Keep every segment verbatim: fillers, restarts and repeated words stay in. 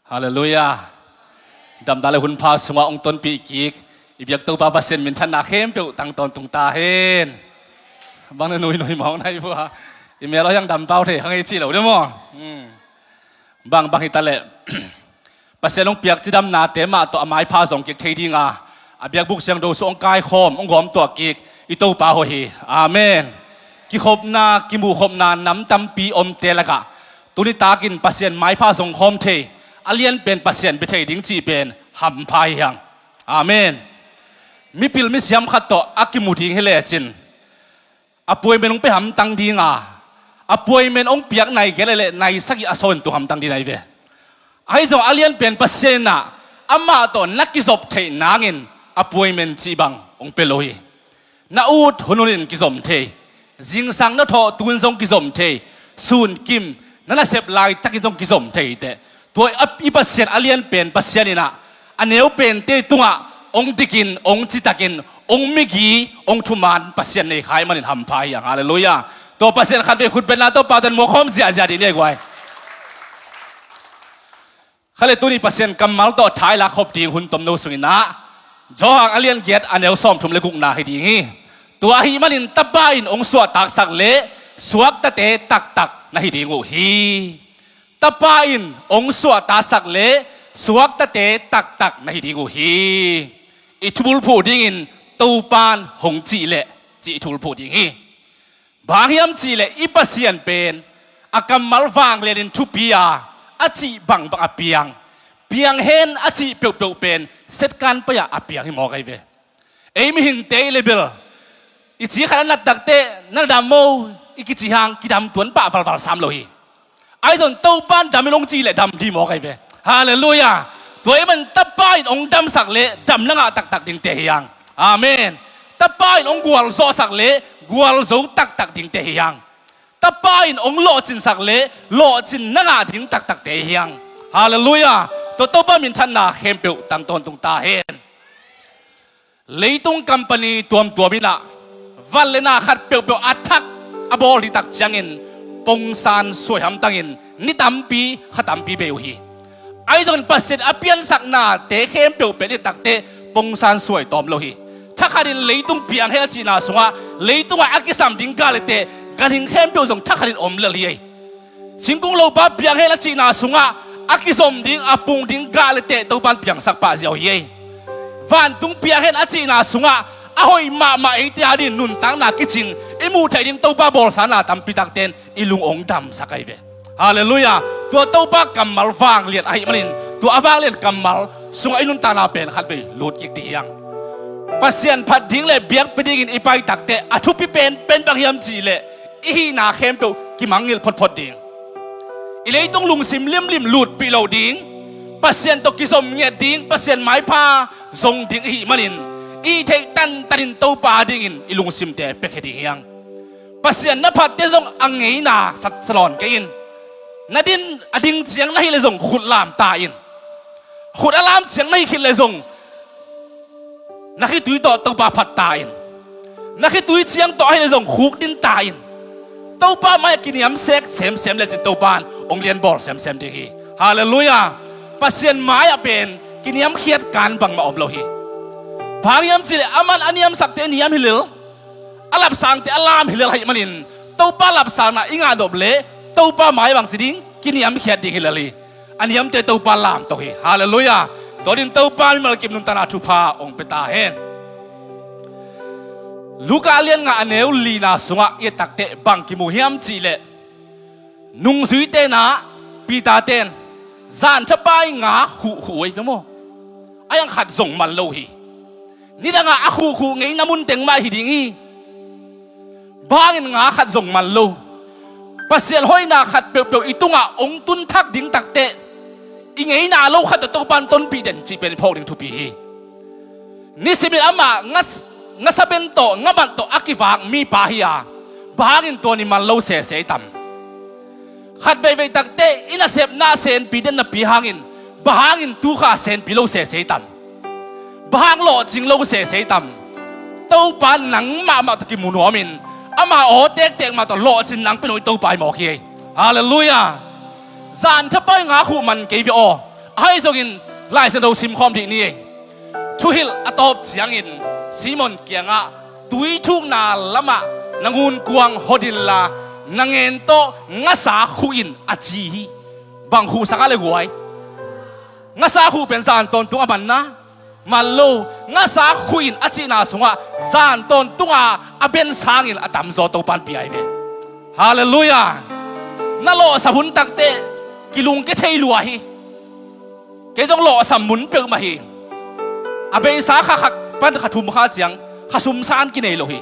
Halleluiah. Damna le hun pha sungah hong tonpih kik i biak Topa Pasian minthanna khempeuh tang tawntung ta hen. Bang na nuinui mawk nai vua. I mel aw hiang dam pau thei hang ei cih lo deuh maw? Bang bang hi ta leh Pasian hong piak cidamnate mah tawh a maipha zong kik thei dinga, a biakbuk siangtho sung hong kaikhawm, hong gawmtuah kik i Topa hoih hi. Amen. Kikhopna, kimuhkhopna nam tampi omte lakah tuni takin Pasian maipha zong khawm thei, a lianpen Pasian bia thei ding cih pen hampha hi hang. Amen. Mipil misiam khat tawh a kimu ding hi lecin a puaimen hong pia hamtang dinga, a puaimen hong piak nai giat leh nai sagih a sawnin tung hamtang ding nai ve. Ahi zong a lianpen Pasian in ah amah tawh na kizop theih nangin a puaimen cih bang hong pia lo hi. Na ut hunhunin kizom thei, zingsang na thawh tun zong kizom thei, sun kim na nasep laitakin zong kizom thei hi teh. Tua i Pasian a lianpen Pasian in ah a neupente tungah hong dikin, hong citakin, hong migi, hong thuman Pasian nei kha ahih manin hampha hi hang. Halleluiah. Tua Pasian khatvei khutbetna tawh pau tan muak khawm ziahziah dih ni ei guai. Kha le tuni Pasian kammal tawh tha i lak khop ding hun tomno sungin ah Johan a lian giat a neu sawmthum le gukna hi ding hi. Tua ahih manin Tapa in hong suahtaksak leh suaktate taktak na hi ding uh hi. Tapa in hong suahtaksak leh suaktate taktak na hi ding uh hi. I thubulphuh dingin Topan hong cih leh cih i thubulphuh ding hi. Bang hiam cih leh i Pasian pen a kammal vanglianin thupi a, a cih bangbang a piang. Piang hen a cih peuhpeuh pen setkan pai-ah a piang hi mawk ahi ve. Ei mihingte i le bel i ci khat a nat takteh na dam maw i kici hang kidam tuan pah valval sam lo hi. Ahi zong Topan dam in hong cih leh dam dih mawk ahi ve. Halleluiah. Tua ahih manin Tapa in hong damsak leh dam na ngah taktak dingte hi hang. Amen. Tapa in hong gualzawhsak leh gualzo taktak dingte hi hang. Tapa in hong lawhcinsak leh lawhcin na ngah ding taktakte hi hang. Halleluiah. Tua Topa minthanna khempeuh tang tawntung ta hen. Leitung company tuamtuam in ah van le na khat peuhpeuh a thak a bawl dih tak ciangin pongsan suai hamtangin ni tampi kha tampi bei uh hi. Ahi zongin Pasian a piansaknate khempeuh pen i takteh pongsan suai tawm lo hi. Thakhatin leitung piang hen a cihna sungah leitungah a kisam ding gah leteh ganhing khempeuh zong thakhatin om lel hi ei. Singkung lopa piang hen a cihna sungah a kizom ding a pung ding gah leteh Topan piangsak pah ziau hi ei. Vantung piang hen a cihna sungah a hoih mahmah eite a dingin nuntakna kicing i muh theih ding Topa bawlsa na tampi takte in i lung hong damsak ahi ve. Halleluiah. Tua Topa kammal vanglian ahih manin tua a vanglian kammal sungah i nuntakna pen khatvei lut kik dih hi hang. Pasian phat ding le biakpi dingin i pai takteh a thupi penpen bang hiam cih leh i hihna khempeuh kimangngilh photphot ding, i leitung lungsim limlim lutpih loh ding, Pasian tawh kizom ngiat ding, Pasian maipha zong ding i hih manin i theih tantanin Topa dingin i lungsimte piakhia ding hi hang. Pasian na phatte zong a ngeina sa, salawn kei in. Na din a ding ciang na hih leh zong khut lam ta in. Khut a lam ciang na hih khit leh zong na khitui tawh Topa phat ta in. Na khitui ciang tawh ahih leh zong khukdin ta in. Topa mai-ah kiniam sek semsem lecin Topa in hong lianbawl semsem ding hi. Halleluiah. Pasian mai-ah pen kiniamkhiat kan bangmah om lo hi. Bang hiam cih leh aman a niamsakte niam hi lel, a lapsangte a lam hi lel ahih manin Topa lapsangna i ngah nop leh Topa mai bangci ding kiniamkhiat ding hi lel hi. A niamte Topa lamto hi. Halleluiah. Tua dingin Topa mimal kim nuntakna thupha hong pia ta hen. Luka a lian nga a neu lina sungah i et takteh bang kimu hiam cih leh nungzuite in ah Peter ten zan thapai nga khuhkhuh uh ei ve maw. A hiang khat zong man lo hi. Nidangah a khuhkhuh ngeina mun teng mah hi ding hi. Bang hangin nga khat zong man lo? Pasian hoihna khat peuhpeuh i tungah hong tun thak ding takteh i ngeina lo khat tawh Topa in tonpih den cih pen i phawk ding thupi hi. Nisimin amah nga, nga saben tawh nga man tawh a kivak mipa hi a, bang hangin tua ni man lo sese i tam? Khat veivei takteh i nasepna senpi den napi hangin bang hangin tukha senpi lo sese i tam? Bang hang lawhcing lo sese i tam? Topa nang mahmah tawh kimu nuamin ama aw tektek mah tawh lawhcin nang pia nuam i Topa hi mawk hi. Halleluiah. Zan thapai nga khuh man kei ve aw. Ahi zongin Lai Siangtho simkhawm dih ni ei. Thuhilh a tawp ciangin Simon kiangah, "Tui thukna lamah na ngunkuang hot inla, na ngen tawh ngasa khuh in," a ci hi. Bang khuhsak a le guai? Ngasa khuh pen zan tawntung a manna man lo. Ngasa khuh in a cihna sungah zan tawntunga a ben sangin a tamzaw Topan pia hi ve. Halleluiah. Na lawhsam hun takteh kilungkia thei lua hi. Kei zong lawhsam mun peuhmah hi. A beisa kha khat pan kha thum kha ciang kha sumsan kinei lo hi.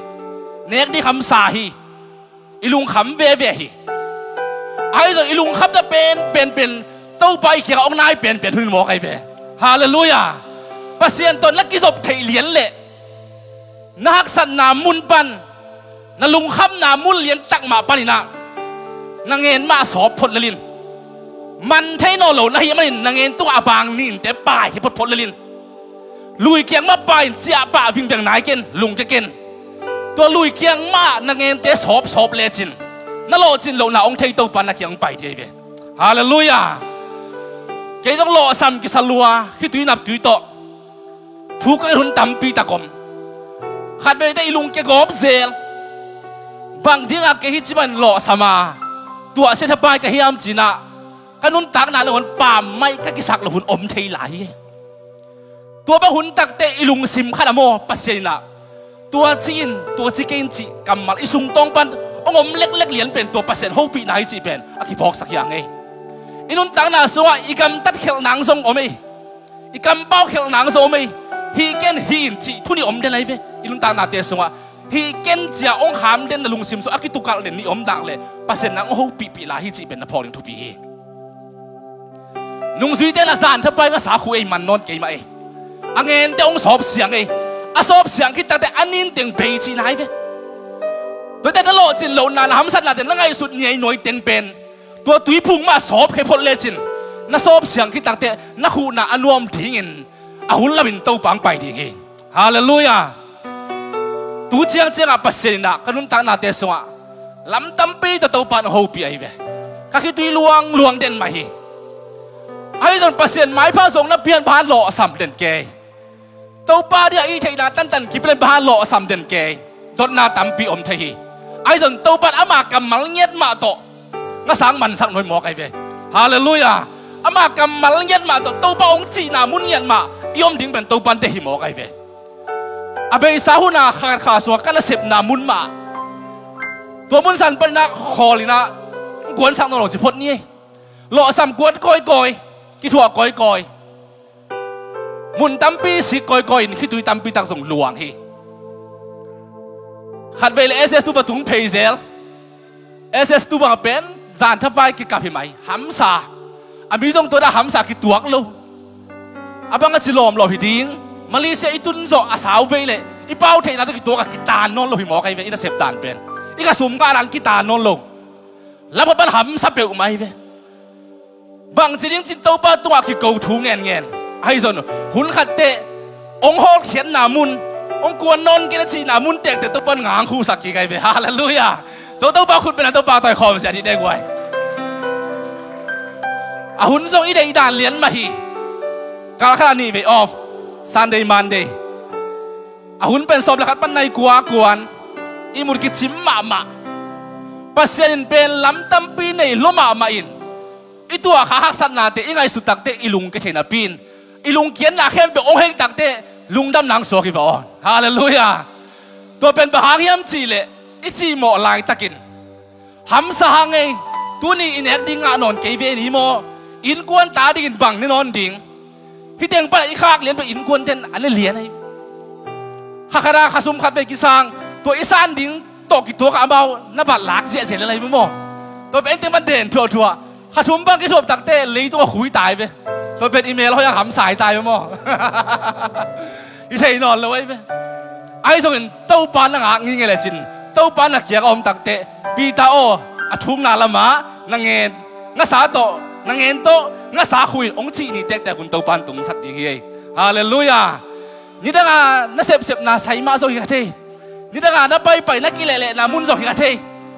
Nek ding hamsa hi. I lungkham veve hi. Ahi zong i lungkhamna pen penpen Topa i kiangah hong nai penpen hun mawk ahi ve. Halleluiah. Pasian tawh na kizop theih lian leh na haksatna mun pan, na lungkhamna mun lian tak mah paninah na ngen mah sawp phot lelin, man thei nawn lo na hih manin na ngen tungah a bang ninte pai hi photphot lelin, lui kiang mah pai in ciah pah vingveng nai ken, lungkia ken. Tua lui kiang mah na ngente sawpsawp lecin na lawhcin lohna hong thei Topa na kiang hong pai dih ahi ve. Halleluiah. Kei zong lawhsam kisa lua, khitui naptui tawh thu ka nget hun tampi tak om. Khatveite i lungkia gawp zel. Bang dingah kei hih ci man lawhsam a tuahsia thapai ka hiam cinah ka nuntakna le hon pammaih ka kisak lo hun om thei lai hi. Tua bang hun takteh i lungsim khat a maw, Pasian inah tua ci in, tua ci kei in cih kammal i sungtawng pan hong om leklek lian pen tua Pasian hopihna hi cih pen a kiphawksak hi a ngei. I nuntakna sungah i gamtat khelh nang zong om ei. I kampau khelh nang zong om ei. Hih ken hih in cih thu nih om den ahi ve. I nuntaknate sungah hih ken cia hong kham den na lungsim sungah a kitukalh den nih om dak leh Pasian nang hong hopihpih lai hi cih pen na phawk ding thupi hi. Nungzuite na zan thapai ngasa khuh ei, man nawn kei mah ei. A ngente hong sawpsiang ei. A sawpsiang khit takte a ninteng bei cihna hi ve. Tuate na lawhcin lohna, na hamsatnate na ngaihsut niainuai teng pen tua tuiphung mah sawpkhia phot lecin na sawpsiang khit takte na khuhna a nuam dingin a hun lamin Topa hong pai ding hi. Halleluiah. Tu ciangciangah Pasian inah ka nuntaknate sungah lam tampi tawh Topa in hong hopih ahi ve. Ka khitui luangluang den mah hi. Ahi zong Pasian maipha zong na pian bang hang lawhsam den kei. Topa dingah i theihna tantan kipia leng bang hang lawhsam den kei. Dotna tampi om thei hi. Ahi zong Topa in ama kammal ngiat mah tawh ngasa hong mansak nuai mawk ahi ve. Halleluiah. Ama kammal ngiat mah tawh Topa hong cihna mun ngiat mah i om ding pen Topa in deih hi mawk ahi ve. A beisa huna kha kha sungah ka nasepna mun mah tua mun san paninah khawl inah kuansak nawn lo ci phot ni ei. Lawhsam kuan kawikawi, kithuah kawikawi. Mun tampi sik kawikawi in khitui tampi tak zong luang hi. Khatvei le S S two va tung phei zel. S S two bang pen zan thapai kikap hi mai, hamsa. A mi zong tua dah hamsa kituak lo. A bang a ci lawmlawm hi ding. Malaysia i tun zawh a sau vei leh i pau theihna tawh kituak a kitan nawn lo hi mawk ahi ve, i nasep dan pen. I ka sum ngah dan kitan nawn lo. Lam khat pan hamsa peuhmah hi ve. Bangci ding cin Topa tungah kiko thu ngenngen. Ahi zong hun khatteh hong hawlkhiatna mun, hong kuan nawn kei na cihna mun tektek Topa in ngang khusak kik ahi ve. Halleluiah. Tua Topa khut bena Topa tawi khawm sia dih dek uai. A hun zong i deih dan lian mah hi. Kal khat a nih vei off, Sunday, Monday. A hun pen sawm le khat pan nai kua kuan. I mut kicim mahmah. Pasian in pen lam tampi nei lua mahmah in i tuah kha haksatnate i ngaihsut takte i lungkia thei napi in i lungkiatna khempeuh hong hei takte lungdamna hong suak hi va aw. Halleluiah. Tua pen bang hang hiam cihleh i cihmawh laitakin hamsa hang ei. Tuni i nek ding ngah nawn kei ve ni maw? Innkuan ta dingin bang ne nawn ding? Hih teng pan i khak lian pen innkuan ten a ne lian ahi. Kha khat a kha sum khat vei kisang, tua i san ding tawh kituak a amau na bat lak ziahziah lel ahi maw? Tua pen teng pan den thuahthuah. Kha thum pan kithuap takte leitung a khui tai ve. Tua pen i mel hoih a hamsa hi tai ve maw? I thei nawn lo ahi ve. Ahi zongin Topa na ngak ngingei lecin Topa na kiang a om takte Peter aw, a thukna lamah na ngen ngasa tawh, na ngen tawh ngasa khuh in hong cih ni tektek hun Topa in tungsak ding hi ei. Halleluiah. Nidanga na sepsepna sai mah zong hi kha thei. Nidanga na paipai na kilehlehna mun zong hi kha thei.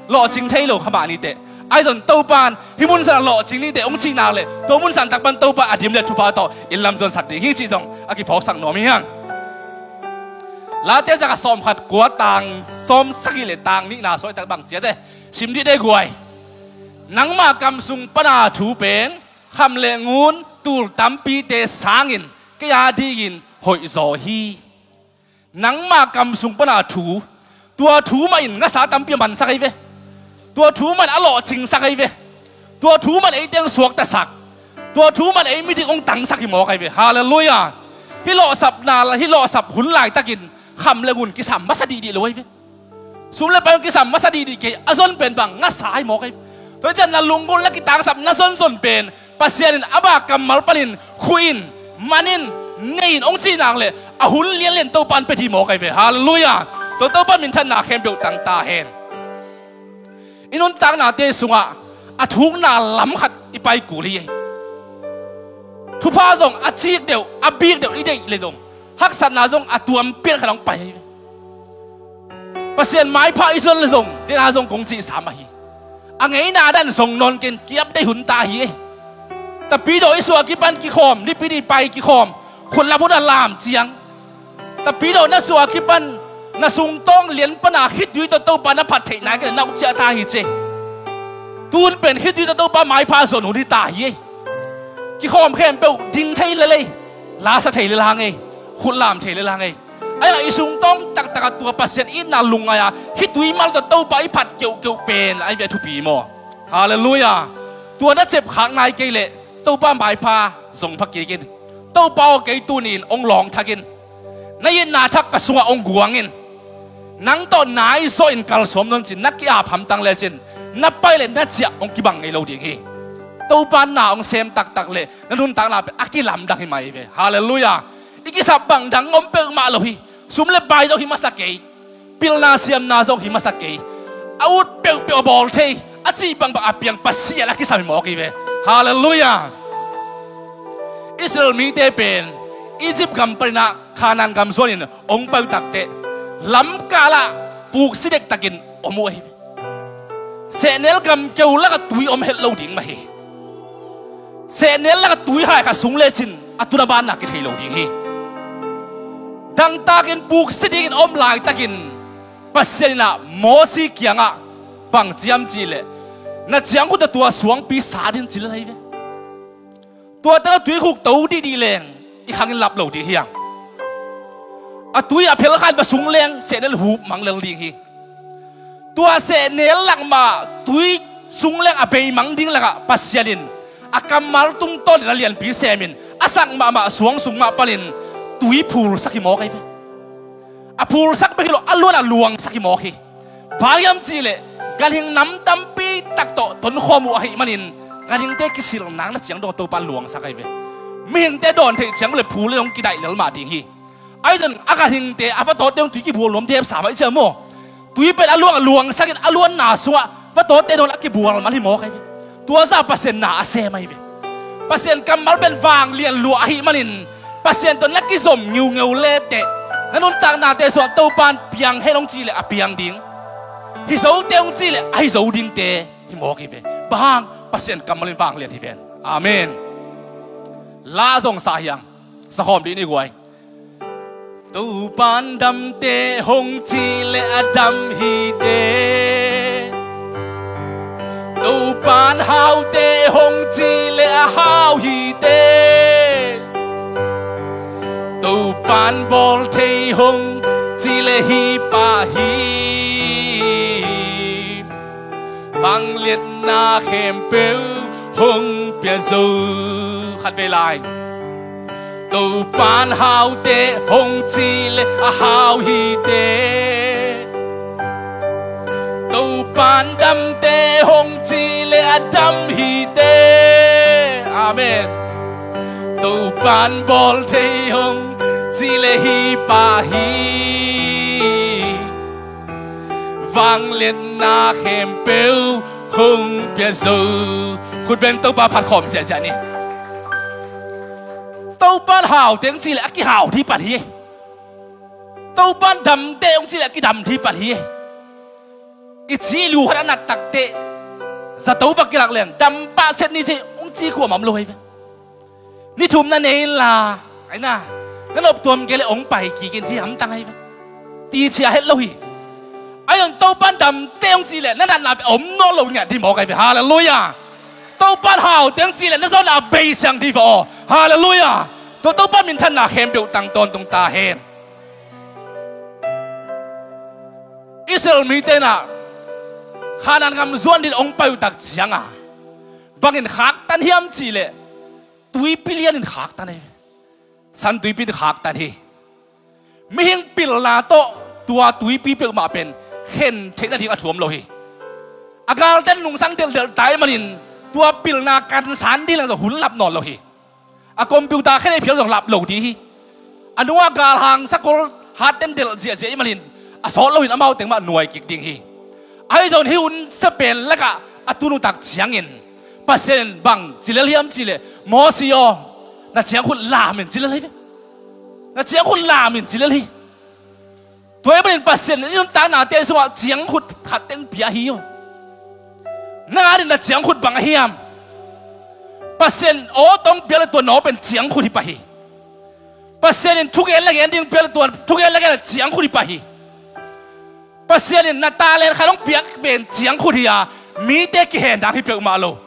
Lawhcing thei lo kha mah ni teh. Ahi zong Topan hih mun san a lawhcing dingte hong cih nak leh, tua mun san tak pan Topan a dim le thupha tawh inn lam zuansak ding hi cih zong a kiphawksak nuam hi hang. Late zakhat sawmkhat kua, tang sawmsagih le tang nihna suaitak bang ciate sim dih de guai. Nangmah kam sung pana thu pen kham le ngun, tul tampite sangin kei a dingin hoihzaw hi. Nangmah kam sung pana thu, tua thu mah in ngasa tampi a mansak ahi ve. Tua thu mah in a lawhcingsak ahi ve. Tua thu mah in ei teng suaktasak. Tua thu mah in ei midik hong tangsak hi mawk ahi ve. Halleluiah. Hih lawhsapna, hih lawhsap hun laitakin kham le ngun kisam masa dihdih lo ahi ve. Sum le pai hong kisam masa dihdih kei, a zon pen bang ngasa ahi mawk ahi ve. Tua hi ciang na lunggulh na kitangsap na zonzon pen Pasian in ama kammal panin khuh in, man in, nei in hong cih nak leh a hun lianlian Topan pia dih mawk ahi ve. Halleluiah. Tua Topan minthanna khempeuh tang ta hen. I nuntaknate sungah a thukna lam khat i pai kul hi. Thupha zong a cik deuh, a bik deuh i deih le zong haksatna zong a tuam pian khat hong pai hi. Pasian maipha i zon le zong dena zong kong cih sam ahi. A ngeina dan zong nawn ken kiap dei hun ta hi. Tapidaw i suah kipan kikhawm, nipi ni pai kikhawm, khut lam hun a lam ciang. Tapidaw na suah kipan na sungtawng lian pana khitui tawh Topa na phat theih nai kei na uh ciah ta hi ci. Tun pen khitui tawh Topa maipha zon hun hi ta hi. Kikhawm khempeuh ding thei le lei, lasa thei le la ngei, khut lam thei le la ngei. Ahi hang i sungtawng taktak a tua Pasian itna lungngai a khitui mal tawh Topa i phat keuhkeuh pen ahi ve, thupi maw? Halleluiah. Tua na cep khak nai kei leh Topa maipha zong pha kik in. Topa aw, kei tuni in hong lawng thak in. Na itna thak ka sungah hong guang in. Nang tawh nai zawh in kalsuan nawn cin, na ki-ap hamtang lecin na pai leh na ciah hong kibang ngei lo ding hi. Topa na hong sem taktak leh na nuntakna pen a kilamdang hi mai ve. Halleluiah. I kisap bang dang om peuhmah lo hi. Sum le pai zong hi masa kei. Pilna siamna zong hi masa kei. A ut peuhpeuh a bawl thei, a cih bangbang a piang Pasian a kisam hi mawk hi ve. Halleluiah. Israel mite pen Egypt gam panin ah Kanaan gam zuanin hong pai uh takteh lamkalah puksi dektakin om uh ahi ve. Sehnel gam keu lakah tui om het lo ding mah hi. Sehnel lakah tui hai khat sung lecin a tun a banna kithei lo ding hi. Dangtakin puksi dingin a om laitakin Pasian in ah Mosi kiangah bang ci hiam cih leh, na ciangkhut ah tua suangpi sat in ci lel ahi ve. Tua tengah tui khuk to dihdih leng i khang in lap lo ding hi hang. A tui a phelkhan va sung leng sehnel hup mang lel ding hi. Tua sehnel lak mah tui sung leng a beimang ding lakah Pasian in a kammal tungtawn in a lianpi semin a sak mahmah suang sung mah panin tui phulsak hi mawk ahi ve. A phulsak bek hi lo, a luan a luangsak hi mawk hi. Bang hiam cih leh ganhing nam tampi tak tawh tonkhawm uh ahih manin ganhingte kisilh nakna ciang dong Topa luangsak ahi ve. Mihingte dawn theih ciang le phul le dong kidaih lel mah ding hi. Ahi zong a ganhingte a vatawtte dong tui kibual nuam dep sam ahi ciang maw? Tui pen a luang a luangsak in a luanna sungah vatawtte dong a kibual man hi mawk ahi ve. Tua zah Pasian na a sem ahi ve. Pasian kammal pen vanglian lua ahih manin Pasian tawh na kizom ngiungeu leteh na nuntaknate sungah Topan piang hen hong cih leh a piang ding, hi zote hong cih leh a hi zo dingte hi mawk hi ve. Bang hang? Pasian kammal in vanglian hi ven. Amen. La zong sa hi hang. Sa khawm dih ni guai. Topan damte hong cih leh a dam hi te. Topan haute hong cih leh a hau hi te. Topan bawl thei hong cih leh hi pah hi. Vangliatna khempeuh hong pia zo. Khat vei lai. Topan haute hong cih leh a hau hi te. Topan damte hong cih leh a dam hi te. Amen. Topan bawl thei hong cih leh hi pah hi. Vangliatna khempeuh hong pia zo. Khut beng Topa phat khawm ziahziah ni. Topan haute hong cih leh a kihau dih pan hi. Topan damte hong cih leh a kidam dih pan hi. I cih lu khat a nat takteh Zato va kilak leng dam pah set ni ci, hong ci kuamah om lo hi ve. Ni thum na nei inla, aina, na nop tuam kei le hong pai kik in, hi hamtang hi ve, ti ciah het lo hi. Ahi zong Topan damte hong cih leh na natna bek a om nawn lo ngiat ding mawk ahi ve. Halleluiah. Topan haute hong cih leh na zawhna a beisiang ding hi ve aw. Halleluiah. Tua Topan minthanna khempeuh tang tawntung ta hen. Israel mite in ah Kanaan gam zuan dingin hong pai uh tak ciangin bangin khaktan hiam cih leh tuipi lianin khaktan hi. San tuipi in khaktan hi. Mihing pilna tawh tua tuipi peuhmah pen khen theih nading a thuam lo hi. A galten nungsang delhdelh ta ahih manin tua pilna kansan ding leng zong hun lap nawn lo hi. A computer khen ei phial zong lap lo ding hi. A nungah galhang sakol hatten delh ziahziah ahih manin a sawt loin amau teng mah nuai kik ding hi. Ahi zongin hih hun sia pen lakah a tun uh tak ciangin Pasian in bang ci lel hiam cih leh, Mosi aw, na ciangkhut lam in ci lel hi ve. Na ciangkhut lam in ci lel hi. Tua ahih manin Pasian in i nuntaknate sungah ciangkhut khat teng pia hi uh. Nang adingin na ciangkhut bang ahi hiam? Pasian aw tawh hong piak leh tua nawng pen ciangkhut hi pah hi. Pasian in thugen la gen ding piak leh tua thugen la gen ciangkhut hi pah hi. Pasian in na talent khat hong piak pen ciangkhut hi a, mite kihen dang hi peuhmah lo.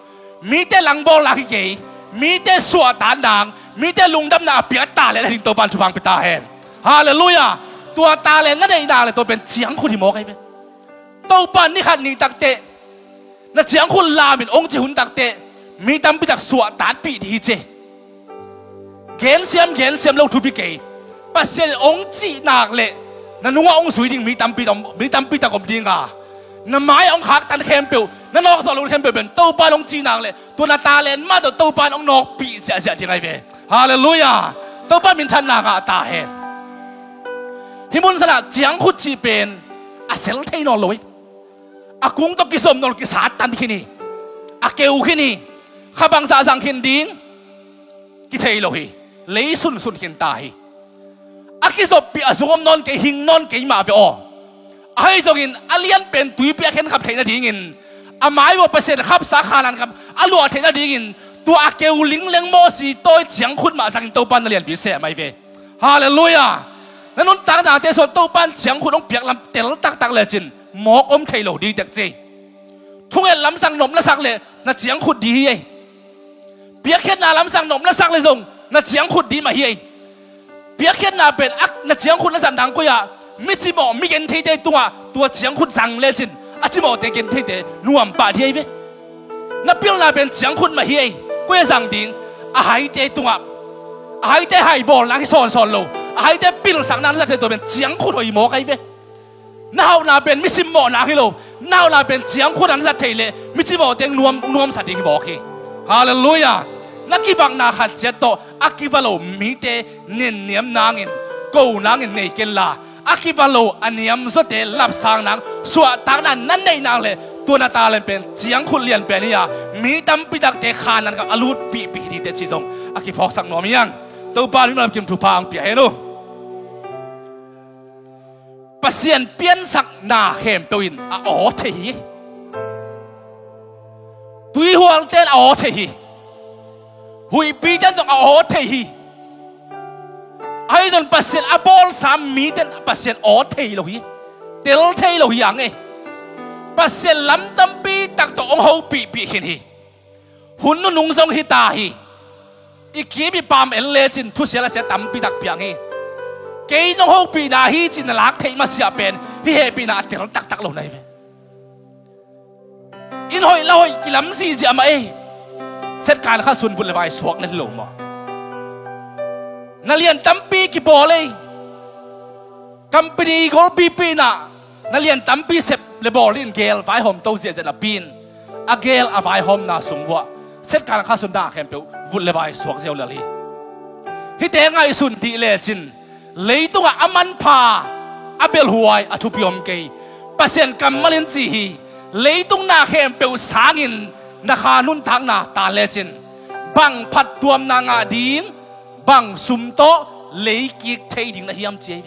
Mite langbawl dang hi kei. Mite suahtak dang, mite lungdamna a piak talent a ding Topan thupha hong pia ta hen. Halleluiah. Tua talent na neih nak leh tua pen ciangkhut hi mawk ahi ve. Topan ni khat ni takteh na ciangkhut lam in hong ci hun takteh mi tampi tak suahtakpih ding hi ci. Gensiam gensiam lo thupi kei. Pasian in hong cih nak leh na nungah hong zui ding mi tampi tak om, mi tampi tak om ding a, na mai-ah hong khaktan khempeuh, na nawk zawh loh khempeuh pen Topan hong cih nak leh tua na talent mah tawh Topan hong nawkpih ziahziah ding ahi ve. Halleluiah. Topan minthanna ngah ta hen. Hih mun sanah ciangkhut cih pen a sel thei nawn lo hi. A kung tawh kizom nawn lo, kisattan khin hi. A keu khin hi. Kha bangzah zang khin ding kithei lo hi. Lei sunsun khin ta hi. A kizoppih a zung om nawn kei, hing nawn kei mah ve aw. Ahi zongin a lian pen tuipi a khenkhap theih nadingin a mai uah Pasian khapsa Kanaan gam a luah theih nadingin tua a keu lingleng Mosi tawi ciangkhut mah zangin Topan na lianpi sem ahi ve. Halleluiah. Na nuntaknate sungah Topan ciangkhut hong piak lam tel taktak lecin mawk om thei lo ding tek ci. Thunget lamsang nop na sak leh na ciangkhut ding hi ei. Piakkhiatna lamsang nop na sak leh zong na ciangkhut ding mah hi ei. Piakkhiatna pen a na ciangkhut na zat nang koi-ah mi cimawh, mi gentheite tungah tua ciangkhut zang lecin a cimawhte gentheite nuam pah ding ahi ve. Na pilna pen ciangkhut mah hi ei. Koi-ah zang ding? A haite tungah. A haite hai bawl nang hi sawnsawn lo. A haite pilsak nang na zat thei tua pen ciangkhut hoih mawk ahi ve. Na hauhna pen mi simmawh nang hi lo. Na hauhna pen ciangkhut a na zat thei leh mi cimawhte nuam, nuamsa ding hi mawk hi. Halleluiah. Na kivakna khat ciat tawh a kiva lo mite nenniam nangin, ko nangin nei kenla, a kiva lo a niamzawte lapsang nang suahtakna na neih nak leh tua na talent pen ciangkhut lian pen hi a, mi tampi takte Kanaan gam a lutpihpih hi ding teh cih zong a kiphawksak nuam hi hang. Topa in mi lam kim thupha hong pia hen uh. Pasian piansakna khempeuh in a aw thei hi. Tuihualte in a aw thei hi. Huihpite in zong a aw thei hi. Ahi zongin Pasian a bawlsa mite in Pasian aw thei lo hi. Tel thei lo hi ang e. Pasian lam tampi tak tawh hong hopihpih khin hi. Hun nunung zong hi ta hi. I kim i pam en lecin thusia lasia tampi tak piang hi. Kei nong hopihna hi ci-in na lak theih masiah pen hih hehpihna a tel taktak lo na hi ve. Inn hoih la hoih kilam zihziah mah ei. Setkan kha sun vut le vai suak na hi lo maw? Na lian tampi kibawl ei. Company golpipi in ah na lian tampi sep le bawl in gel vaihawm to ziahziah napi in a gel a vaihawmna sung vuah setkan kha sun dang khempeuh vut le vai suak ziau lel hi. Hihte ngaihsun dih lecin leitungah a manpha a belhuai a thupi om kei. Pasian kammal in ci hi. Leitung na khempeuh sangin na kha nuntakna tan lecin bang phattuamna ngah ding, bang sum tawh lei kik thei ding na hiam ci hi.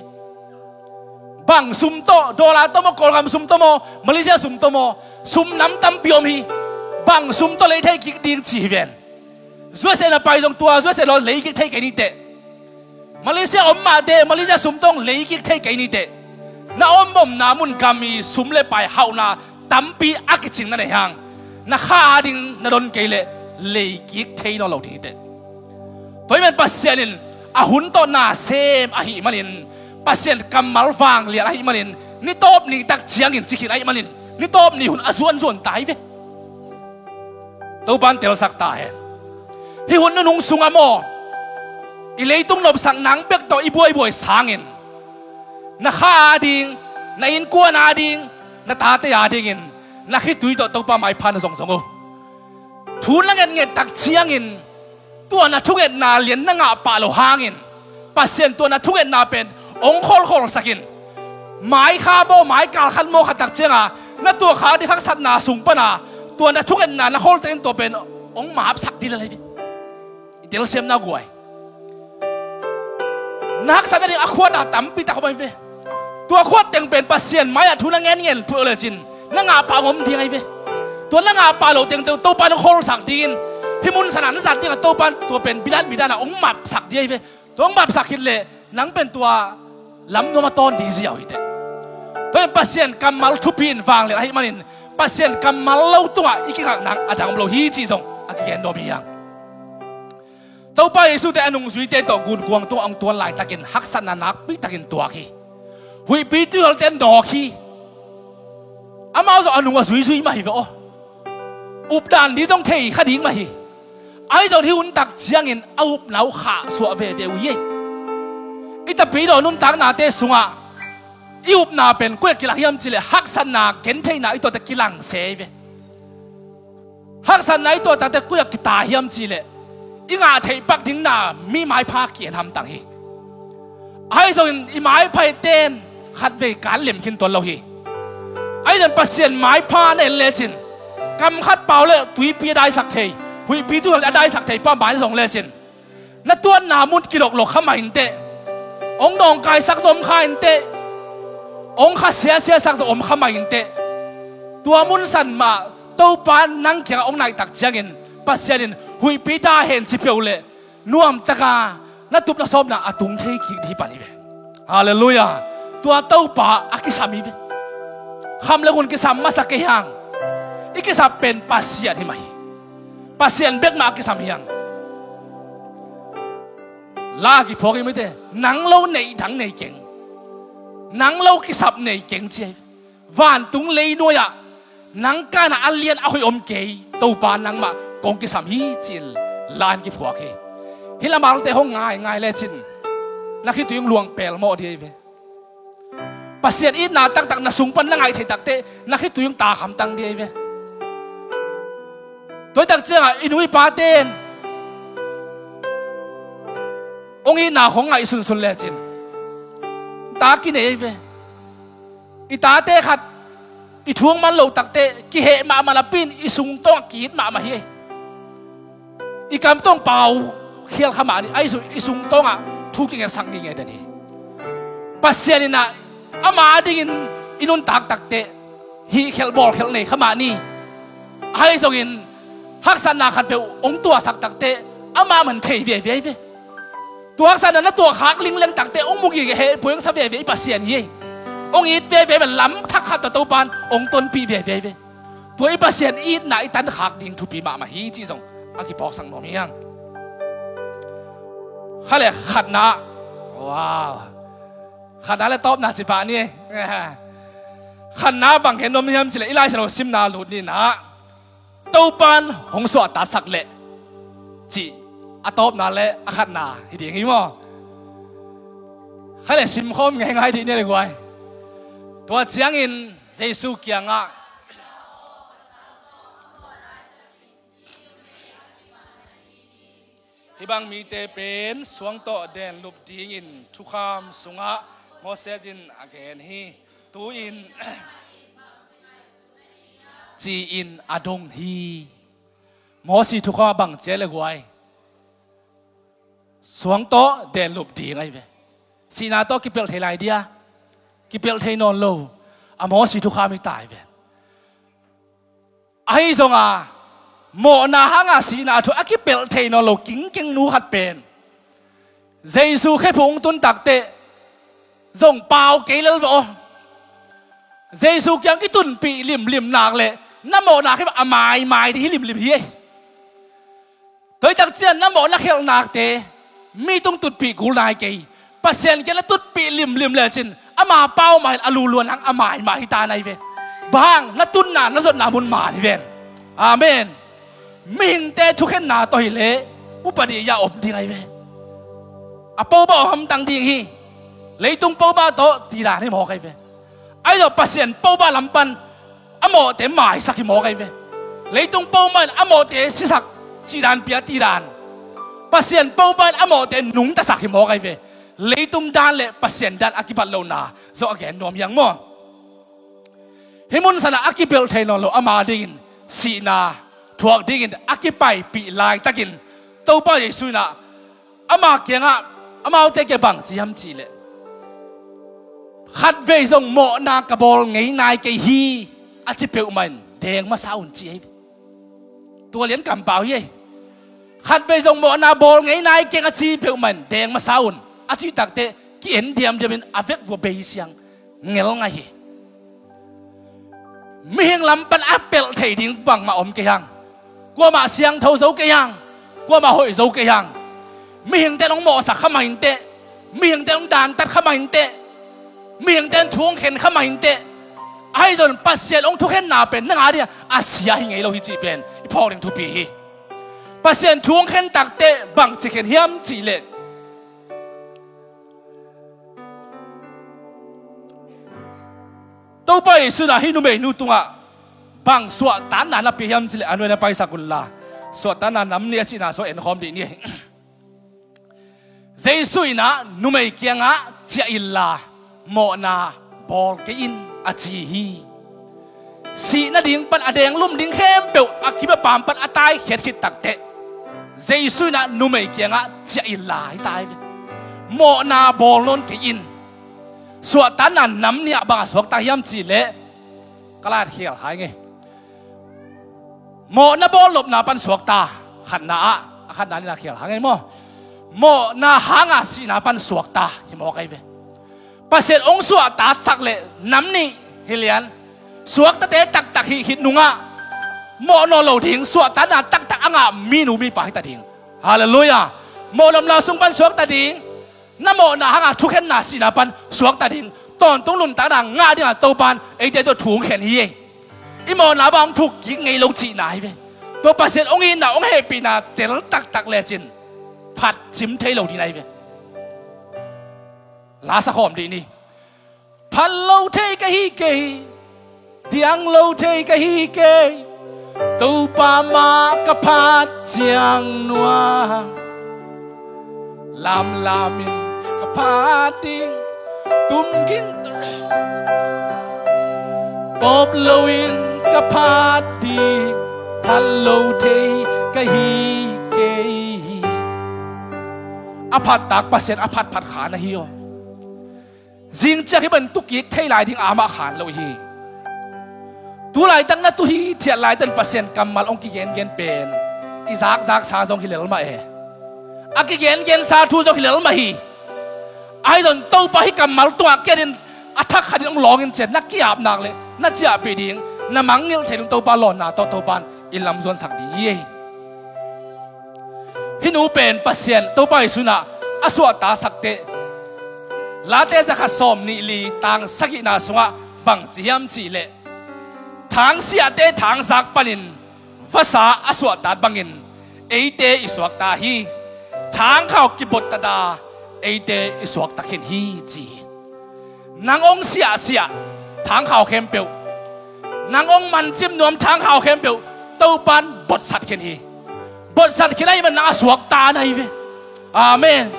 Bang sum tawh, dollar tawh maw, Kawlgam sum tawh maw, Malaysia sum tawh maw, sum nam tampi om hi. Pang sum tawh lei thei kik ding ci hi ven. U S A na pai zong tua U S A lo lei kik thei kei ni teh. Malaysia om mah teh, Malaysia sum tawh lei kik thei kei ni teh. Na om omna mun gam i sum le pai hauhna tampi a kicing na nei hang, na kha ading na don kei leh lei kik thei nawn lo ding hi teh. Tua hi men Pasian in a hun tawh na sem ahih manin, Pasian kammal vanglian ahih manin, ni tawp ni tak ciangin ci khin ahih manin, ni tawp ni hun a zuanzuan ta hi ve. Topa'n telsak ta hen. Hih hun nunung sungah maw, i leitung nopsak nang bek tawh i buaibuai sangin, na kha ading, na innkuan ading, na tate adingin, na khitui tawh Topa maipha na zongzong uh. Thu na ngetnget tak ciangin, tua na thungetna lian na ngah pah lo hangin, Pasian tua na thungetna pen hong kholkholsak in. Mai kha maw, mai kal khat maw khat tak cianga na tuah kha ding haksatna sung pana tua na thungetna na kholtakin tua pen hong mapsak ding lel hi ve. I telsiamna guai. Na haksatna ding a khuata tampi tak om hi ve. Tua khuat teng pen Pasian mai-ah thu na ngenngen phuh lecin na ngah pah hong om ding ahi ve. Tua na ngah pah loh teng Topa'n hong kholsak dingin, hih mun sana na zat dingah Topa'n tua pen bidan bidan a hong mapsak ding ahi ve. Tua hong mapsak khit leh nang pen tua lam nuam a tawn ding ziau hi teh. Tua in Pasian kammal thupi in vanglian ahih manin, Pasian kammal lo tungah i kikal nang a dang om lo hi cih zong a kigen nuam hi hang. Topa Jesu te a nungzuite tawh gunkuang tungah hong tuan laitakin haksatna nakpi takin tuak hi. Huihpi tuihualte nawk hi. Amau zong a nung a zuizui mah hi ve aw. Updan ding zong thei kha ding mah hi. Ahi zong hih hun tak ciangin a upna uh khahsuah veve uh hi. I Tapidaw nuntaknate sungah i upna pen koi-ah kilang hiam cihleh haksatna gentheihna i tuahte kilang se hi ve. Haksatna i tuah takte koi-ah kita hiam cihleh i ngah theih pak ding na mi maipha ki-en hamtang hi. Ahi zongin i maipha i ten khatvei kan lem khin tuan lo hi. Ahi zongin Pasian maipha na en lecin, kam khat pau le tuipi a daisak thei, huihpi tuihual a daisak thei pa mai zong lecin, na tuanna mun kiloklok kha mah inteh, hong nawngkaisak zong om kha inteh, hong kha siasiasak zong om kha mah inteh, tua mun san mah Topa nang kiangah hong naihtak ciangin Pasian in huihpi ta hen ci peuh leh nuamtaka na tup na sawpna a tung thei kik ding hi pan hi ve. Halleluiah. Tua Topa a kisam hi ve. Kham le hun kisam masa kei hang. I kisap pen Pasian hi mah hi. Pasian bek mah a kisam hi hang. La kiphuak hi mite, nang lo neih dang nei keng, nang lo kisap nei keng ci hi. Vantung leinuai-ah nang kana a lian a hoih om kei, Topa nangmah kong kisam hi ci-in la-in kiphuak hi. Hih lamalte hong ngaingai lecin na khitui hong luang pelmawh ding hi ve. Pasian itna taktak na sung pan na ngaih theih takte na khitui hong tak hamtang ding hi ve. Tua hi tak ciangah i nu i pate in hong itna hong ngaih sunsun lecin ta kinei hi ve. I tate khat i thu hong man loh takte kiheh mahmah napi-in i sungtawngah ki-it mahmah hi. I kam tawng pau khial kha mah ni, ahi zong i sungtawngah thu kingetsak ngingei den hi. Pasian in ah ama adingin i nuntak takte hih khelh bawl khelh nei kha mah ni. Ahi zongin haksatna khat peuh hong tuahsak takte amah man thei viaivia hi ve. Tua haksatna na tuahkhak lingleng takte hong mu ngingei, hehpih hong sa viaivia i Pasian hi. Hong it viaivia man lam thak khat tawh Topa in hong tonpih viaivia hi ve. Tua i Pasian itna i tankhak ding thupi mahmah hi cih zong a kipawksak nuam hi hang. Kha le khatna. Wow. Khatna le tawpna ci pah ni. Khatna bang gen nuam hiam cih leh i Lai Siangtho simna lut ni in ah Topa in hong suahtaksak leh cih a tawpna le a khatna hi ding hi maw? Kha le simkhawm ngeingai dih ni le guai. Tua ciangin Jesu kiangah hih bang mite pen suang tawh denlup dingin thukham sungah Moses in a gen hi. Tu-in ci-in a dong hi. Moses thukham a bang ci a le guai? Suang tawh denlup ding ahi ve. Sihna tawh kipelh thei lai dia? Kipelh thei nawn lo. A Moses thukham hi ta hi ve. Ahi zonga Mawhna hanga sihna thu a kipelh thei nawn lo kingkeng nu khat pen Jesu khephung tun takteh zong pau kei lel ve aw. Jesu kiang kitunpih limlim nak le na mawhna khe a maimai ding hi limlim hi ei. Tua hi tak ciang na mawh na khelhnakte mi tung tutpih kul nai kei. Pasian kiang na tutpih limlim lecin ama pau mah in a luluan hang a maimai hi ta nai ve. Bang hang na tunna na zotna mun man hi ven. Amen. Mihingte thukhenna tawh hileh upadi ya om ding ahi ve. A poba om hamtang ding hi. Leitung poba tawh tidan hi mawk ahi ve. Ahi zong Pasian poba lam pan a mawhte maisak hi mawk ahi ve. Leitung poba in a mawhte sisak, sihdan pia tidan. Pasian poba in a mawhte nungtasak hi mawk ahi ve. Leitung dan le Pasian dan a kibat lohna zong a gen nuam hiang maw? Hih mun sanah a kipelh thei nawn lo ama dingin sihna thuak dingin a kipaipih laitakin Topa Jesu inah ama kiangah amaute kiang bang ci hiam cihleh, khatvei zong mawhna ka bawl ngei nai kei hi a ci peuhmah in deng masa un ci ahi. Tua lian kampau hi ei. Khatvei zong mawhna bawl ngei nai keng a ci peuhmah in deng masa un a ci takteh ki-en diamdiam in a vekvua bei siang ngel ngai hi. Mihing lam pan a pelh thei ding bangmah om kei hang. Kuamah siangtho zo kei hang. Kuamah hoih zo kei hang. Mihingte in hong mawhsak kha mah inteh. Mihingte in hong dantat kha mah inteh. Mihingte in thu hong khen kha mah inteh. Ahi zong Pasian hong thukhenna pen nang a dingah a sia hi ngei lo hi cih pen i phawk ding thupi hi. Pasian thu hong khen takteh bangci khen hiam cihleh, Topa Jesu inah hih numeinu tungah bang suahtakna na pia hiam cihleh a nuai na paisak unla, suahtakna nam nih a cihna sua enkhawm dih ni. Jesu inah numei kiangah ciah inla mawhna bawl kei in a ci hi. Sih nading pan a denglum ding khempeuh a kim a pam pan a taikhiat khit takteh Jesu inah numei kiangah ciah inla hi ta hi ve. Mawhna bawl nawn kei in. Suahtakna nam nih ah bang a suakta hiam cihleh ka latkhial hai ngei. Mawhna bawl nopna pan suakta khatna ah, a khatna nih na khial hai ngei maw? Mawhna hanga sihna pan suakta hi mawk ahi ve. Pasian hong suahtaksak le nam nih hi lian. Suaktate taktak hih khit nungah mawh nawn lo ding, suahtakna taktak a ngah minu mipa hi ta ding. Halleluiah. Mawh nopna sung pan suakta ding. Na mawhna hanga thukhenna sihna pan suakta ding. Tawntung nuntakna ngah dinga Topa in eite tawh thu hong khen hi ei. I mawhna bang hong thuk kik ngei lo cihna hi ve. Tua Pasian hong itna hong hehpihna tel taktak lecin phat cim thei lo ding ahi ve. La sa khawm dih ni. Phat lo thei ka hi kei, diang lo thei ka hi kei, Topa mah ka phat ciang nuam. Lamlamin ka phat ding, tumging tawp loin ka phat ding, phat lo thei ka hi kei. A phattak Pasian a phatphat kha na hi aw. Zingciang hih bantuk kik thei lai ding amah khan lo hi. Tu laitak na tu hithiat laitak Pasian kammal hong kigengen pen i zakzaksa zong hi lel mah e. A kigengensa thu zong hi lel mah hi. Ahi zong Topa hih kammal tungah kiatin a thak khatin hong lawngin cian na ki-apnak le na ciahpih ding, na mangngilh thei ding Topa lawnna tawh Topa in i lamzuansak ding hi. Hih nu pen Pasian Topa Jesu inah a suahtaksak teh Late zakhat sawm nih li tang sagihna sungah bang ci hiam cihleh, thangsiahte thangzak panin vasa a suahtak bangin eite i suakta hi. Thangkhau kibottata eite i suakta khin hi ci hi. Nang hong siahsiah thangkhau khempeuh, nang hong mancim nuam thangkhau khempeuh Topa in botsat khin hi. Botsat khin ahih man nang a suakta na hi ve. Amen.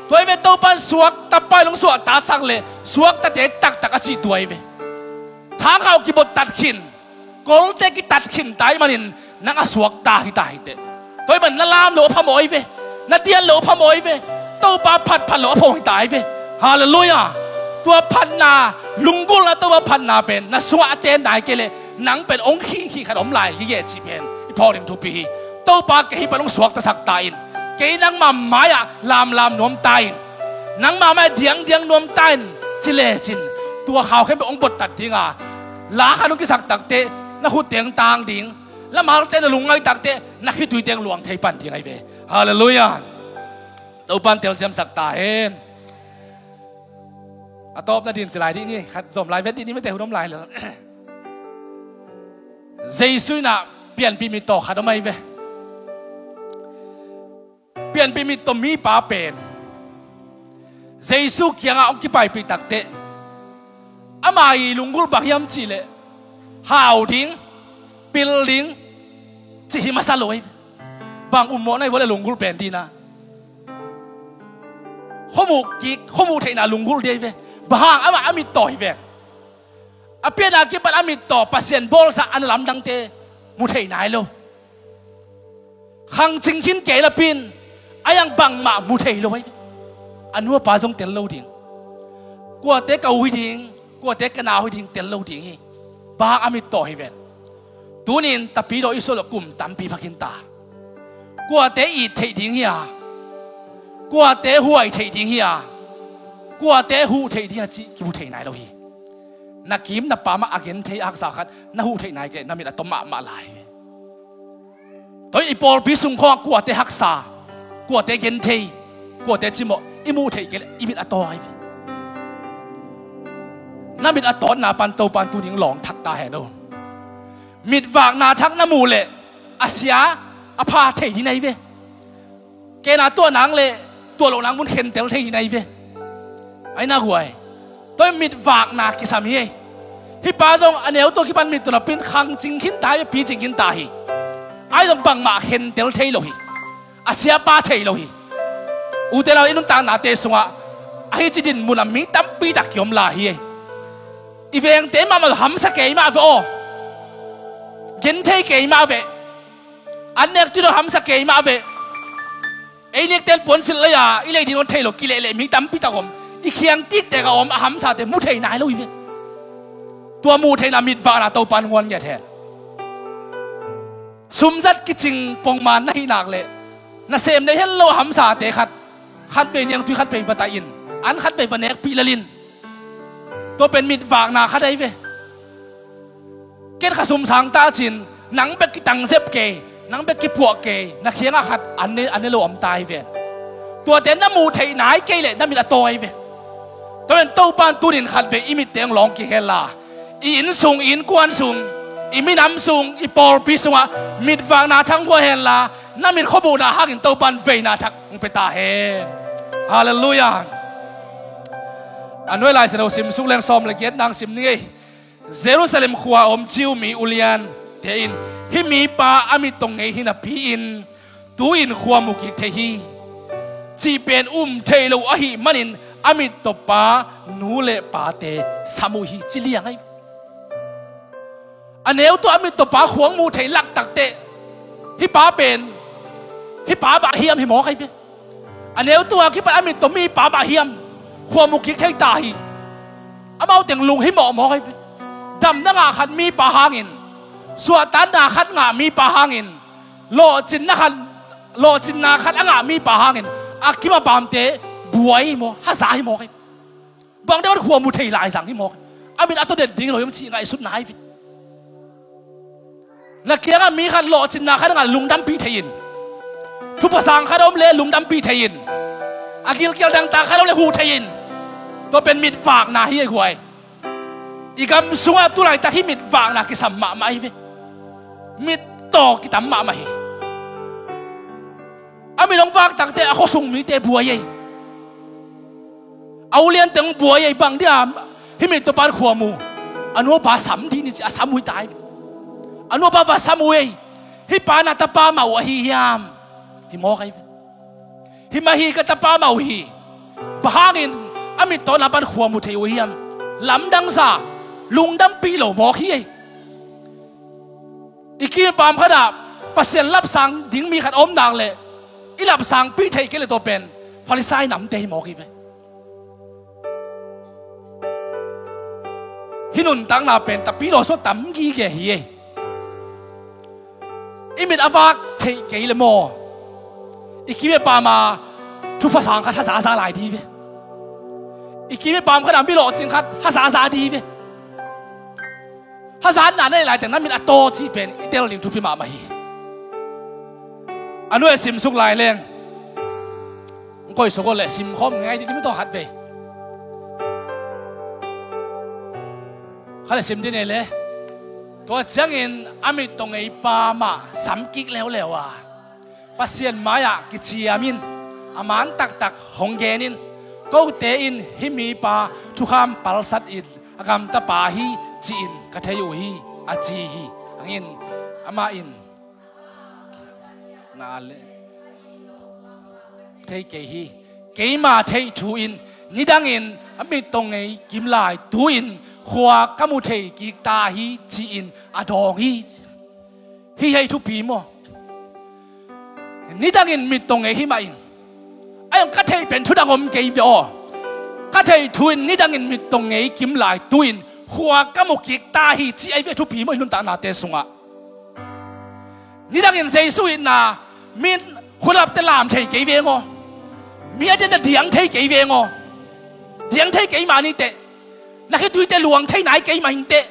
Tua hi ve, Topa in suakta pa in hong suahtaksak le suaktate taktak a cih tua hi ve. Thangkhau kibottat khin, kolte kitat khin ta ahih manin nang a suakta hi ta hi teh. Tua ahih man na lam loh a phamawh hi ve. Na tian loh a phamawh hi ve. Topa phatphat loh a phamawh hi ta hi ve. Halleluiah. Tua phatna, lunggulhna Topa phatna pen na sungah a ten nai kei leh nang pen hong khihkhih khat om lai hi e cih pen Thawh ding thupi hi. Topa kei hih pan hong suaktasak ta in. Kei nangma mai-ah lamlam nuam ta in. Nangma mai-ah diangdiang nuam ta in. Ci lecin tua khau khempeuh hong bottat ding a, la khat hong kisak takteh na khut teng tang ding. Lamalte na lungngaih takteh na khitui teng luang thei pan ding ahi ve. Halleluiah. Topan telsiamsak ta hen. A tawpna din ci lai dih ni, khat zom lai vet dih ni, mete hun om lai lel. Jesu in ah pianpih mittaw khat om ahi ve. Pianpih mittaw mipa pen Jesu kiangah hong kipaipih takteh, ama ii lunggulh bang hiam cihleh hau ding, pil ding cih hi masa lo ahi ve. Bang ummawh na hi vua leh lunggulh pen dina khuamuh kik, khuamuh theihna lunggulh ding ahi ve. Bang hang? Amah a mittaw hi ve. A pianna kipan a mittaw, Pasian bawlsa a na lamdangte mu thei nai lo. Khang cing khin kei napi-in a hiang bangmah mu thei lo ahi ve. A nu a pa zong tel lo ding. Kuate ka u hi ding, kuate ka nau hi ding tel lo ding hi. Bang hang? A mittaw hi ven. Tunin tapidaw i suah loh kum tampi va khin ta. Kuate it theih ding hi a, kuate huai theih ding hi a, kuate huh theih ding hi a cih kimu thei nai lo hi. Na kim na pam ah a genthei a haksa khat na huh theih nai kei leh na mit a taw mahmah lai hi. Tua i pawlpi sung khawngah kuate haksa, kuate genthei, kuate cimawh i muh theih kei leh i mit a taw ahi ve. Na mit a tawtna pan Topan tuning lawng thak ta hen aw. Mitvakna thak na muh leh a sia a pha thei ding ahi ve. Kena tuah nang leh tuah loh nang mun khentel thei ding ahi ve. Ahi nak huai. Tua in mitvakna kisam hi ei. Hih pa zong a neu tua kipan mittaw napi-in khang cing khin ta hi ve, pi cing khin ta hi. Ahi zong bangmah khentel thei lo hi. A sia pha thei lo hi. Ute nau, i nuntaknate sungah ahi ci dinmun a mi tampi tak kiom lai hi ei. I vengte mahmah hamsa kei mah ve aw. Genthei kei mah ve. An nek tui lo hamsa kei mah ve. Ei nekten puansilh lei-a i lei ding hong thei lo kilehleh mi tampi tak om. I khiang tiktek a om a hamsate mu thei nai lo hi ve. Tua muh theihna mitvakna Topan nguan ngiat hen. Sumzat kicing pongman na hih nak leh nasem nei het lo a hamsate khat, khatvei niangtui khatvei va taih in, an khatvei va nekpih lel in. Tua pen mitvakna khat ahi ve. Ken kha sum sang ta cin, nang bek kitangzep kei, nang bek kipuah kei, na khiangah khat an ne, an ne lo om ta hi ven. Tuate na muh theih nai kei leh na mit a taw ahi ve. Tua pen Topan tunin khatvei i mitte hong lawng kik hen la, i inn sung, i innkuan sung, i minam sung, i pawlpi sungah mitvakna thak hua hen la, na mit khuamuhna hangin Topan veina thak hong pia ta hen. Halleluiah. A nuai Lai Siangtho sim suk leng sawm le giat nang sim ni ngei. Jerusalem khua a om Jew mi uliante in, hih mipa a mittaw ngei hi napi-in tu-in khua mu kik thei hi, cih pen um thei lo ahih manin a mittawpa nu le pate sam uh hi, ci liang ahi. A neu tua a mittawpa khua hong muh theih lak takteh hih pa pen, hih pa bang hiam hi mawk ahi ve. A neu tua kipan a mittaw mipa bang hiam khua mu kik thei ta hi. Amau teng lunghimawh mawk ahi ve. Damna ngah khat mipa hangin, suahtakna khat ngah mipa hangin, lawhcinna khat, lawhcinna khat a ngah mipa hangin a kim a pamte buai hi maw, haza hi mawk ahi. Bang deuh a khua mu thei lai zang hi mawk. A mit a taw den ding lo hiam cih ngaihsutna ahi ve. Na kiangah mi khat lawhcinna khat a ngah lungdampih thei in, thupha sang khat a om leh lungdampih thei in, a gilkial dangtak khat a om leh huh thei in. Tua pen mitvakna hi ei huai. I gam sungah tulaitak hih mitvakna kisam mahmah ahi ve. Mittaw kitam mahmah hi. A mit hong vak takteh a khuasung mite buai ei. A uliante hong buai ei, bang dia hih mittawpa'n khua mu? A nu a pa sam dih ni ci a sam uh hi ta ei. A nu a pa va sam uh ei. Hih pa na tapa mah uh ahi hiam? Hi mawk ahi ve. Hi mah hi, ka tapa mah uh hi. Bang hangin a mittawna pan khua mu thei uh hiam? Lamdangsa, lungdampih lo mawk hi ei. I kim i pam khatah Pasian lapsang ding mi khat a om nak leh i lapsangpih theih kei leh tua pen Farisai namte hi mawk hi ve. Hih nuntakna pen tapidaw sung tam gige hi ei. I mit a vak theih kei le maw, i kim i pam a thupha sang khat hazaza lai di ve. I kim i pam khat a mi lawhcing khat hazaza di ve. Hazatna na neih laiteng na mit a taw cih pen i tel ding thupi mahmah hi. A nuai a simsuk lai leng koih suk aw le simkhawm ngai dih dih mi tawh khat vei. Kha le sim dih nei le. Tua ciangin a mit tawh ngei pa mah samkik leuleu a Pasian mai-ah kiciam in a man taktak hong gen in, kote in hih mipa thukham palsat in a gamtapa hi ci-in ka thei uh hi, a ci hi. Hangin amah in na le thei kei hi. Keima theih thu in nidangin a mit tawh ngei kim lai tu-in khua ka mu thei kik ta hi ci-in a dawng hi. Hih hei thupi maw? Nidangin mit tawh ngei hi mah in, a iong ka theih pen thudang om kei ve aw. Ka theih thu in nidangin mit tawh ngei kim lai tu-in khua ka mu kik ta hi ci ai ve thupi maw i nuntaknate sungah? Nidangin Jesu itna min khulapte lam thei kei veng aw. Mi a diante diang thei kei veng aw. Diang thei kei mah ni teh. Na khituite luang thei nai kei mah hing teh.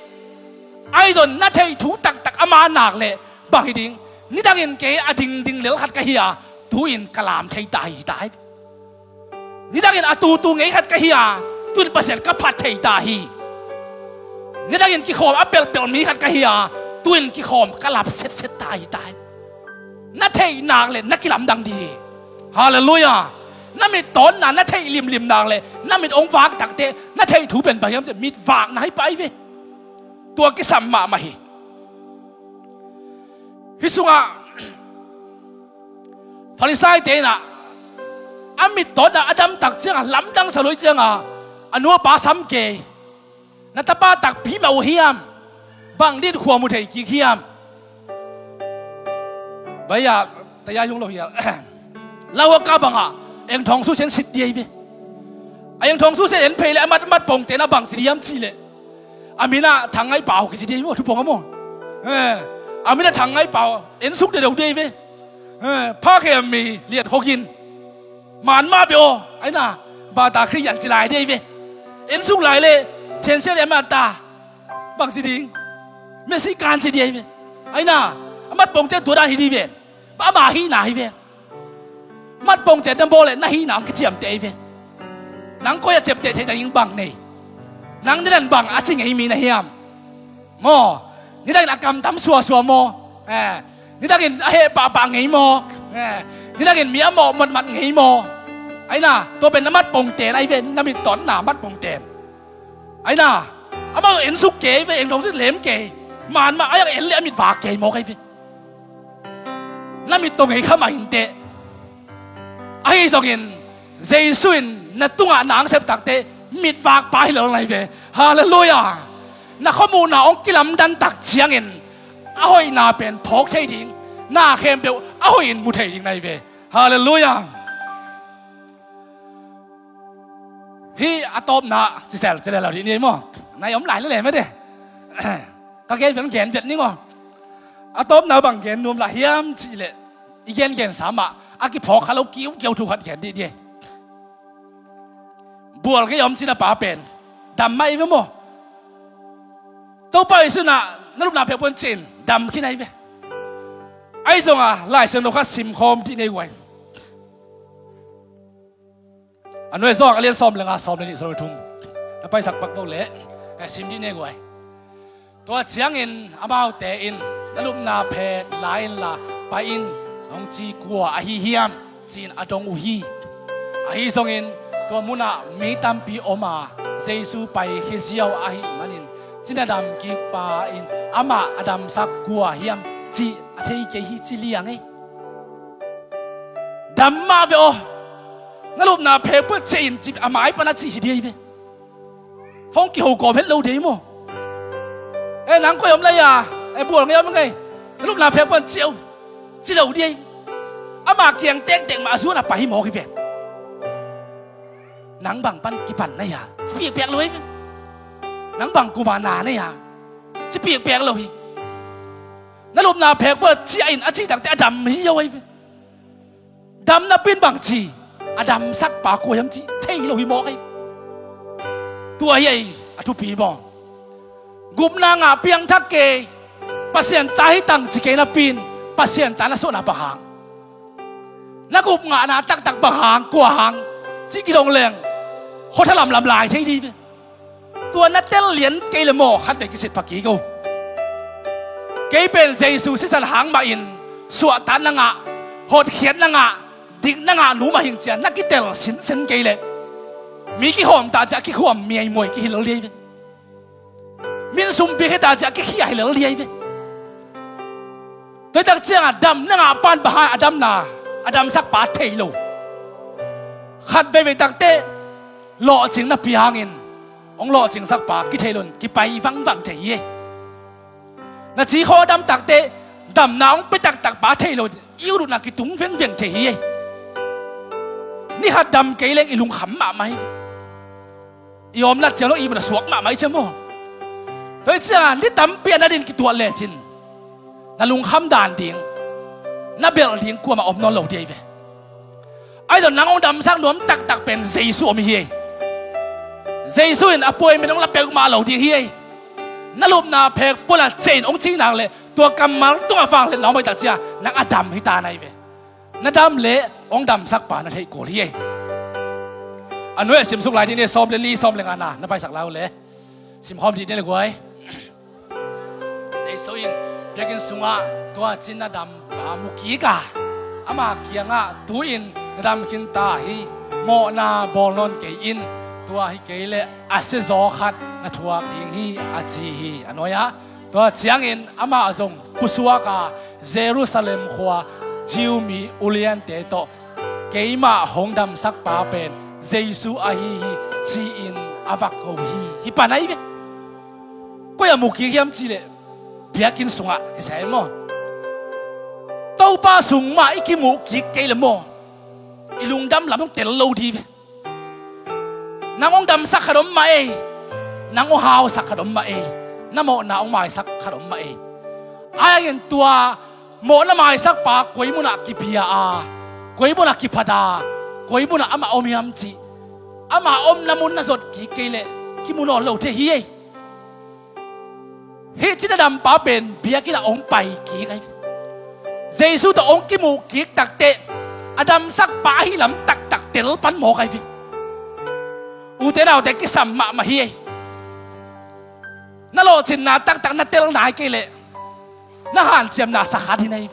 Ahi zong na theih thu taktak a man nak leh bang hi ding? Nidangin kei a dingding lel khat ka hi a, tu-in ka lam thei ta hi ta hi. Nidangin a tutu ngei khat ka hi a, tu-in Pasian ka phat thei ta hi. Nidangin kikhawm a pelhpelh mi khat ka hi a, tu-in kikhawm ka lap setset ta hi ta hi. Na theih nak le na kilamdang dih hi. Halleluiah. Na mit tawnna na theih limlim nak le na mit hong vak takteh na theih thu pen bang hiam cih mit vakna hi pai ve. Tua kisam mahmah hi. Hih sungah Farisaite inah a mit tawnna a damtak ciangah lamdang sa luai ciangah a nuapa sam kei. Na tapa takpi mah uh hiam? Bang din khua mu thei kik hiam? Bai-ah taya hung lo hial. Lauhuaka bangah engthawng susia en sit diai ve. A engthawng susia en phei le a mat, mat pongte na bang ci diam cih leh a minah Thang Ngai Pau kici diai maw, thupong a maw? Eh, a minah Thang Ngai Pau en suk de deuh diai ve. Eh, pha khe mi lian khokin man mah ve aw, aina bata Khristian ci lai dei ve. En suk lai le Thiansia le mata bang ci ding? Mexican ci dei ve. Aina a mat pongte tua dan hi di ve. Ama hihna hi ve. Mat pongte na bawl le na hihna hong kiciamteh hi ve. Nang koi a ciamteh theih ding bang nei? Nang nidan bang a ci ngei mi na hiam? Maw, nidangin a kamtam suasua maw? Eh, nidangin a heh pahpah ngei maw? Eh, nidangin mi a mawh matmat ngei maw? Aina tua pen na mat pongten ai ve, na mit tawnna mat pongten. Aina amah en suk kei ve, engthawng susia lem kei. Man mah a yak en le a mit vak kei mawk ai ve. Na mit tawh ngei kha mah inteh. Ahi zongin Jesu in na tungah na hong sep takteh mitvak pa hi lo nai ve. Halleluiah. Na khuamuhna hong kilamdan tak ciangin a hoihna pen phawk thei ding, na khempeuh a hoih in mu thei ding nai ve. Halleluiah. Hih a tawpna cisel cilel lo dih ni maw? Nai om lai lele mah de. Ka gen pen gen vet ning aw. A tawpna bang gen nuam lah hiam cihleh i gengensa mah a kiphawk kha lo kiukiau thu khat gen dih dih. Bual kei om cina pa pen dam mah i ve maw? Topa Jesu inah na lupna phek puan cin dam khin ai ve. Ai zonga Lai Siangtho khat simkhawm dih nei guai. A nuai zawng a lian sawm le nga, sawm le nih, sawm le thum na paisak pak ko leh, eh, sim dih nei guai. Tua ciangin amaute in na lupna phek la inla pai in hong ci kua ahi hiam ci-in a dong uh hi. Ahi zongin tua munah mi tampi om a Jesu pai khia ziau ahih manin cina dam kikpa in amah a damsak kua hiam cih a thei kei hi ci liang ei. Dam mah ve aw. Na lupna phek puat ciah in ci a mai pana cih hi diai ve. Phone kiho kawm het lo diai maw? Eh, nang koi om lai a, eh, bual ngei om ngei. Na lupna phek puan ciah uh ci lo diai. Ama kiang tektek mah a zuan a pai hi mawk hi ve. Nang bang pan kipan na hi a ci piakpiak lo hi ve. Nang bang kuma na na hi a ci piakpiak lo hi. Na lupna phek pua ciah in a cih takteh a dam hi lo ahi ve. Dam napi in bang ci, a damsakpa kua hiam cih thei lo hi mawk ahi. Tua hi ahi a thupi maw? Gupna ngah piangthak kei, Pasian ta hi tang ci kei napi in Pasian ta na suahna bang hang? Na gup ngahna taktak bang hang, kua hang cih kidong leng, hotha lamlam lai thei dih ve. Tua na tel lian kei le maw, khatvei kisit pha kik o. Kei pen Jesu sisan hang mahin suahtak na ngah, hotkhiat na ngah, dik na ngah nu mah hing cia na kitel sinsen kei leh, mi kihawm ta cia kikhuam miaimuai kihi lel dih ve. Min sumpi khia ta cia kikhia hi lel dih ve. Tua hi tak ciangah dam na ngah pan bang hang a damna, a damsakpa thei lo. Khat veivei takteh lawhcing na pia hangin hong lawhcingsakpa kithei lo in kipai vangvang thei hi. Na cikhaw dam takteh damna hong pia taktakpa thei lo in i ut utna kitung vengveng thei hi. Ni khat dam kei leng i lungkham mahmah hi. I awmna ciang lo i ihmut a suak mahmah i cia maw? Tua hi ciangah ni tampi a na din kituat lecin na lungkham dan ding, na belh ding kuamah om nawn lo dih ahi ve. Ahi zong nang hong damsak nuam taktak pen Jesu om hi. Jesu in appointment hong la peuhmah lo ding hi. Na lupna phek pualah ciah in hong cih nak leh tua kammal tungah vangliatna om ahi tak ciah nang a dam hi ta na hi ve. Na dam leh hong damsakpa na theih kul hi. A nuai a simsuk lai dih ni, sawm le li, sawm le ngana na paisak lai uh le. Simkhawm dih ni le guai. Jesu in biakinn sungah tua ci-in na dampa mu kik a, ama kiangah tu-in na dam khin ta hi. Mawhna bawl nawn kei in, tua hi kei leh a siazaw khat na thuak ding hi, a ci hi. A nuai-ah tua ciangin amah zong pusuak a, Jerusalem khua Jew mi uliante tawh keimah hong damsakpa pen Jesu ahi hi, ci-in a va ko hi. Hi pan ahi ve. Koi-ah mu kik hiam cih leh biakinn sungah kisai maw? Topa sung mah i kimuh kik kei leh maw, i lungdam lam hong tel lo dih ve. Nang hong damsak khat om mah ei. Nang hong hausak khat om mah ei. Na mawhna hong maisak khat om mah ei. Ahi hangin tua mawhna maisakpa koi munah kipia a, koi munah kiphat a, koi munah amah om hiam cih, amah omna mun na zot kik kei leh kimu nawn lo thei hi ei. Hih ci-in a dampa pen biakinn ah hong pai kik ahi ve. Jesu tawh hong kimuh kik takteh a damsakpa ahi lam taktak tel pan mawk ahi ve. Ute naute, kisam mahmah hi ei. Na lawhcinna taktak na tel nai kei leh na hanciamna sa khat hi na hi.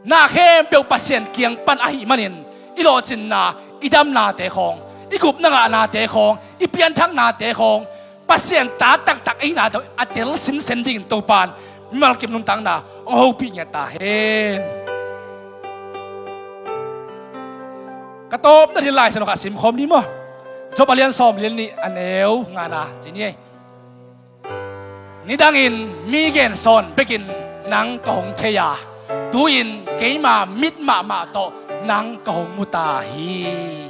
Na khempeuh Pasian kiang pan ahih manin i lawhcinna, i damnate khawng, i gupna ngahnate khawng, i pianthaknate khawng Pasian ta taktak ahihna tawh a tel sinsen dingin Topa in mimal kim nuntakna hong hopih ngiat ta hen. Ka tawpna ding Lai Siangtho khat simkhawm ni maw? Job a lian sawm, lian nih, a neu ngana ci ni ei. Nidangin mi gensawn bekin nang ka hong thei a, tu-in keima mit mahmah tawh nang ka hong mu ta hi.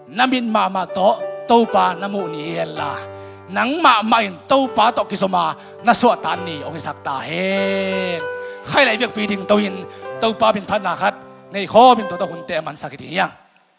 Na mit mahmah tawh Topa na muh ni henla, nang mahmah in Topa tawh kizom a na suahtak ni hong hisak ta hen. Khailai biakpi ding to-in Topa min phatna khat nei khawm in, tua tawh hunte a mansak hi ding hi hang.